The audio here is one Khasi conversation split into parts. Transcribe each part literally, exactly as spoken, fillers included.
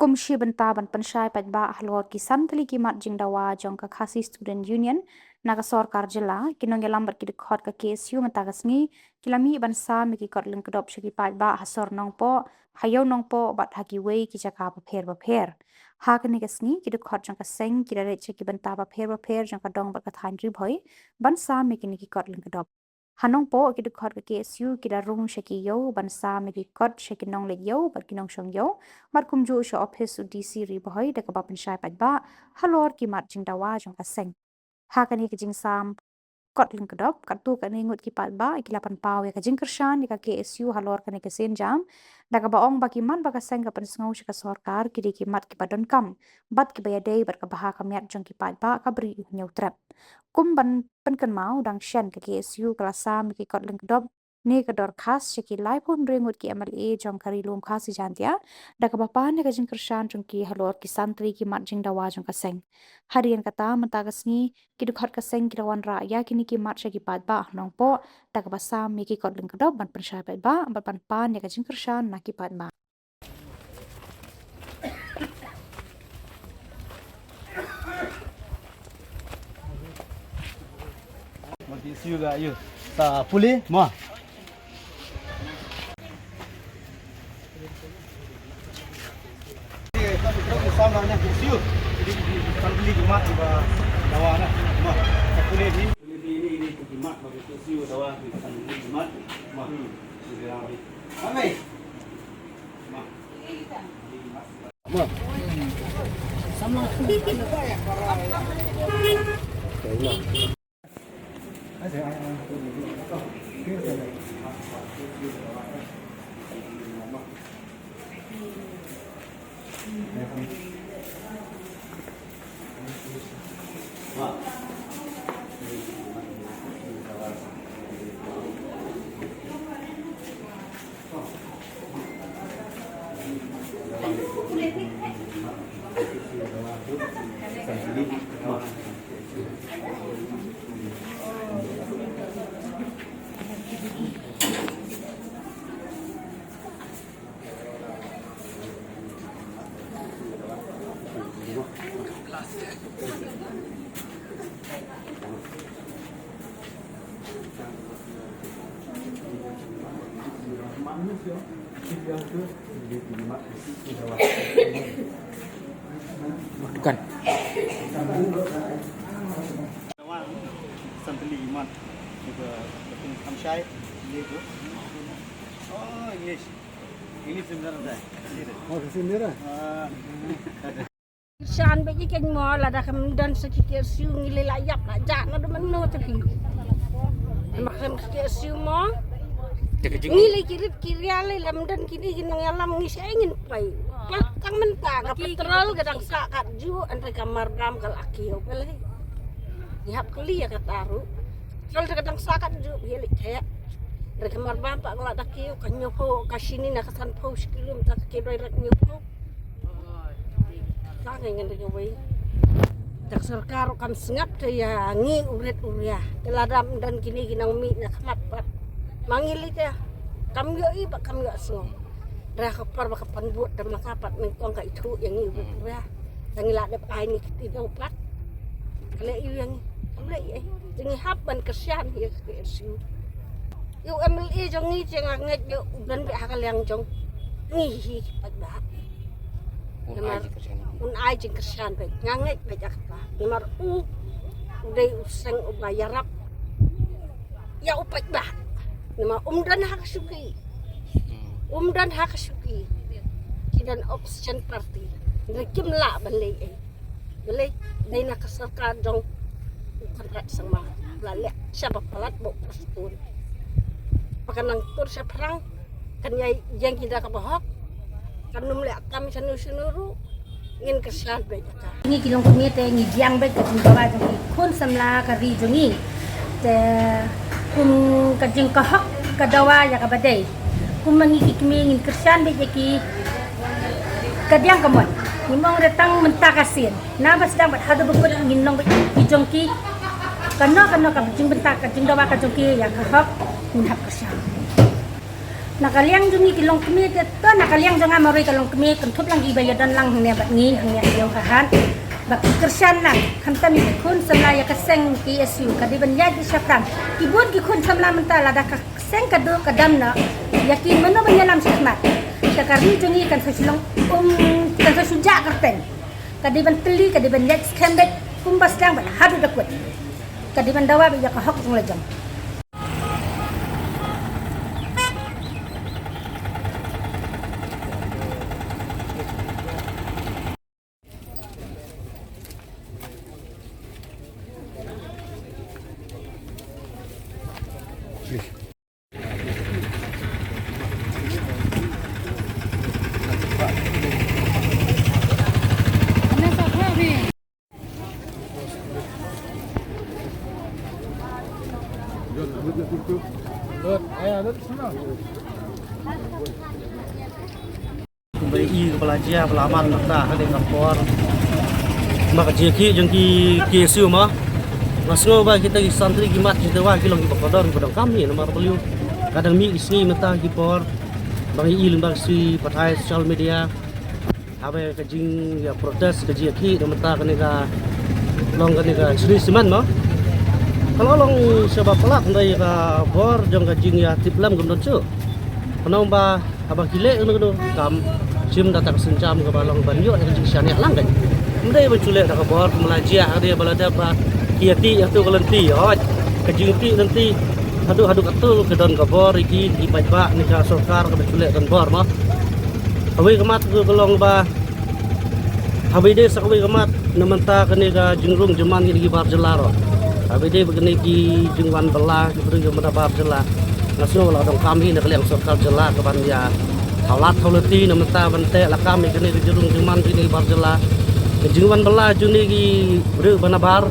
Kum shi bynta ban pynshai paidbah halor ki san tylli ki mat jingdawa jong ka Khasi Student Union na ka sorkar jylla, ki nongïalam bad ki dkhot ka K S U mynta ka sngi ki la mih ban sam ïa ki kot lyngkdop sha ki paidbah ha sor Nongpoh, ha Ïew Nongpoh bad ha kiwei ki jaka bapher bapher. Ha kane ka sngi ki dkhot jong ka seng ki la leit sha ki bynta bapher bapher jong ka dong bad ka thaiñ Ri Bhoi ban sam ïa kine ki kot lyngkdop. Ha Nongpoh ki dkhot ka K S U ki la rung sha ki ïew ban sam ïa ki kot sha ki nongleit ïew bad ki nongshong ïew, bad kumjuh sha ophis u D C Ri Bhoi da kaba pynshai paidbah halor ki mat jingdawa jong ka seng. Ha kane ka jingsam kot lyngkdop, katto katne ngut ki paidbah ki la pynpaw ïa ka jingkyrshan ïa ka K S U halor kane ka sienjam, da kaba ong ba ki mat ba ka seng ka pynsngew sha ka sorkar ki dei ki mat kiba donkam bad kiba ïadei bad ka bha ka miat jong ki paidbah ka Bri u Hynñiewtrep. Kum ban pynkynmaw, dang shen ka K S U ka la sam ïa ki kot lyngkdop ne ka dorkhas sha ki laiphew hynriew ngut ki M L A jong ka Ri Lum Khasi Jaiñtia, da kaba pan ïa ka jingkyrshan jong ki halor ki san tylli ki mat jingdawa jong ka seng. Hadien kata mynta ka sngi ki dkhot ka seng ki la wanrah ïa kine ki mat sha ki paidbah ha Nongpoh, da kaba sam ïa ki kot lyngkdop ban pynshai paidbah bad ban pan ïa ka jingkyrshan na ki paidbah. Mo, K S U ga ïa sa pule mo. Bukan. Sambil iman juga betul kamshai dia tu. Oh, English. English sebenarnya. Oh, ke sini dah. Ah. Shan ba ki ken mo la da kam dan sa ki K S U ngi le la yap la ja na do man no te ki. Ma kam ki K S U mo. Ngi le ki rit ki ria le lam dan ki di ki nang yalam ngi sa ngin pai. Pat tang mynta ka petrol ka dang sa kat ju, antre ka mar dam ka la ki yo pele. Ngi hap kli ya ka taru. Kal ka dang sa kat ju hi le kaya. Re ka mar bam pa ka la da ki yo ka nyo pho ka shini na ka san pho shi kilo ta ka ki doi rak nyo pho. Ka ngi ngan da wei. Dak sorkar kam sngap te ya ngi u rit u ria. Te la dam dan kini ki nang mi na khmat pat. Ma ngi le te kam yo i ba kam yo sngo. Ra ka par ba ka pan buat dam la ka pat men kong ka ithu ya ngi u rit u ria. Ka ngi la dep ai ni kiti dau pat. Ka le i ya ngi. Ka le i ai. Te ngi hap ban kyrshan ya ka K S U. Ïa u M L A jong ngi te nga ngeit ïa u don beit ha ka liang jong ngi hi pat ba. Un ai jingkyrshan. Un ai jingkyrshan beit. Nga ngeit beit ïa kata. Namar u, u dei u seng uba ïarap ïa u paidbah. Namar um don ha ka shuki. Um don ha ka shuki. Ki don opposition party. Ngi kim lah ban leh ei. Balei dei na ka sorkar jong u Conrad Sangma. La leh sha ba palat ba u postpone. Ba kan nang tur sha phrang kan ïai ïeng ki da kaba hok. Kan ym leh kam shano shano ruh ngin kyrshan beit ïa ka. Ngi ki longkmie te ngi jiang beit ka jingdawa jong ki khun samla ka ri jong ngi. Te kum ka jingkahok ka dawa ïa kaba dei. Kum ma ngi ki kmie ngin kyrshan beit ïa ki ka diang ka mon. Ngim ong re tang mynta ka sien. Naba sdang bad haduh ba kut ngin long beit ki jong ki. Kano kano ka jingbynta ka jingdawa ka jong ki ïa ka hok ngin hap kyrshan. Na ka liang jong ngi ki longkmie te to, na ka liang jong nga marwei ka longkmie, kynthup lang ki ba ïadon lang hangne bad ngi hangne ha Ïew Kyrhai. Ba ki kyrshan lang, khamtam ki khun samla ïa ka seng K S U, ka dei ban ïaid shaphrang. Ki bun ki khun samla mynta lada ka seng ka duk ka dam noh, ïa ki mano ban ïalam shakhmat? Te ka ri jong ngi kan sa shu long, um, kan sa shu jah kyrteng. Ka dei ban tylli, ka dei ban ïaid skhem beit kumba sdang bad haduh da kut. Ka dei ban dawa beit ïa ka hok jong la jong. Kumba i kaba la jia ba la man mynta ha kane ka por. Ba ka jingïakhih jong ki K S U mo. Nga sngew ba kita ki santri ki mat kita wa ki long kiba kordor kiba donkam hi namar balei. Ka dang mih ki sngi mynta ki por. Ba ngi i lyngba ki sngi pathai social media. Haba ka jingïa protest ka jingïakhih na mynta kane ka long kane ka Shree Cement mo. Ka la long shaba palat hynrei ka bor jong ka jingïatiplem kam don shuh. Khnang ba haba ki leh kano kano ka kam shim da ka sienjam kaba long ban ïoh ïa ka jingshaniah lang kan. Ym dei ban shu leh da ka bor kumba la jia ha ka dei ba la dep ba ki ïatih ïa tu ka lynti. Hooid ka jingtih lynti haduh haduh katto ka don ka bor ïa ki, ki paidbah ne ka sorkar kaba shu leh donbor mo. Kawei ka mat ka long ba haba ïadei sa kawei ka mat na mynta kane ka jingrung jingman kine ki bar jylla ruh. Haba ïadei ba kine ki jingwan bylla ki briew jong mynta bar jylla. Nga sngew la donkam hi na ka liang sorkar jylla ka ban ïa hawlat hawlati na mynta ban teh lakam ïa kine ki jingrung jingman kine ki bar jylla. Ka jingwan bylla jong kine ki briew ba na bar.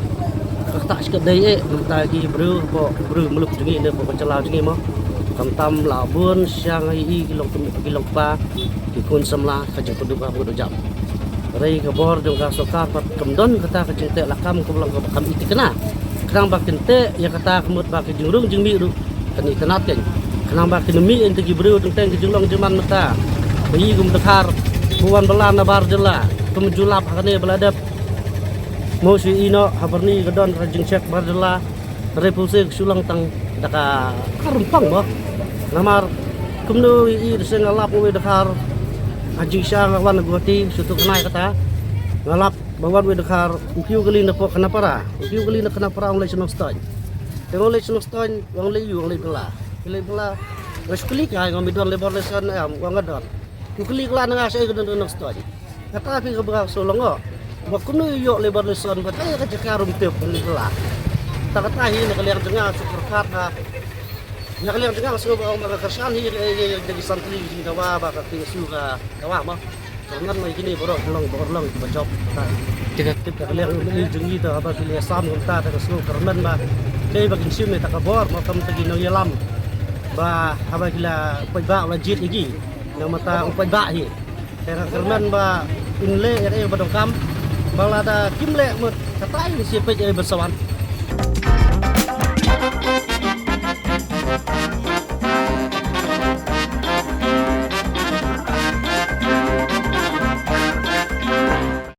Ka ktah shi katdei eh na mynta ki briew hapoh ki briew muluk jong ngi ne hapoh ka jylla jong ngi mo. Khamtam la bun sha nga i ki long ki long kpa ki khun samla ka jingpynduh ka pynduh jam. Hynrei ka bor jong ka sorkar pat kam don kata ka jingteh lakam ka long kaba kam i thikna. Khnang ba kin teh ïa kata ka mut ba ka jingrung jingmih ruh kan itynnad kan. Khnang ba kin mih ïa kita ki briew teng teng ka jinglong jingman mynta. Ba i kum dkhar ba wan bylla na bar jylla kum ju lap ha kane ba la dep. Mo shu i noh ha Byrni ka don ka jingcheck bar jylla. Hynrei pulse ka shu long tang da ka rympang mo. Namar kumno i i da seng nga lap uwei dkhar ha jingshisha nga wan na Guwahati shu tu khnai kata. Nga lap ba wan uwei dkhar u kiew kali na poh Khanapara, u kiew kali na Khanapara ong leit sha Nongstoiñ. Te ong leit sha Nongstoiñ ong leit ïu ong leit bylla. Ki leit bylla. Nga shu kylli ka nga ong me don labour license em, ong nga don. U kylli ka la na nga shaei ka don ka Nongstoiñ. Kata phi ka ba ka shu long o. Ba kumno ïoh labour license ba kaei ka jaka rum tip ka lei ka la. Ta kata hi na ka liang jong nga shu pyrkhat ha. Na ka liang jong nga shu ba ong ba ka kyrshan hi ka ei ei da ki santri ki dawa ba ka K S U ka dawa ma. Ka ngan ma kine baroh ka long ba ka long ba jop. Ta. Tip ka liang jong ngi ta ba ki lei sam kumta ta ka shu kyrmen ba. Dei ba kin shim ïa ta ka bor ma kam ta ki nongïalam. Ba haba ki la paidbah la jied ïa ki. Namar ta u paidbah hi. Te nga kyrmen ba in leh ïa kaei ba donkam. Ba lada kim leh mut katai ngi shu peit ïa ban sa wan.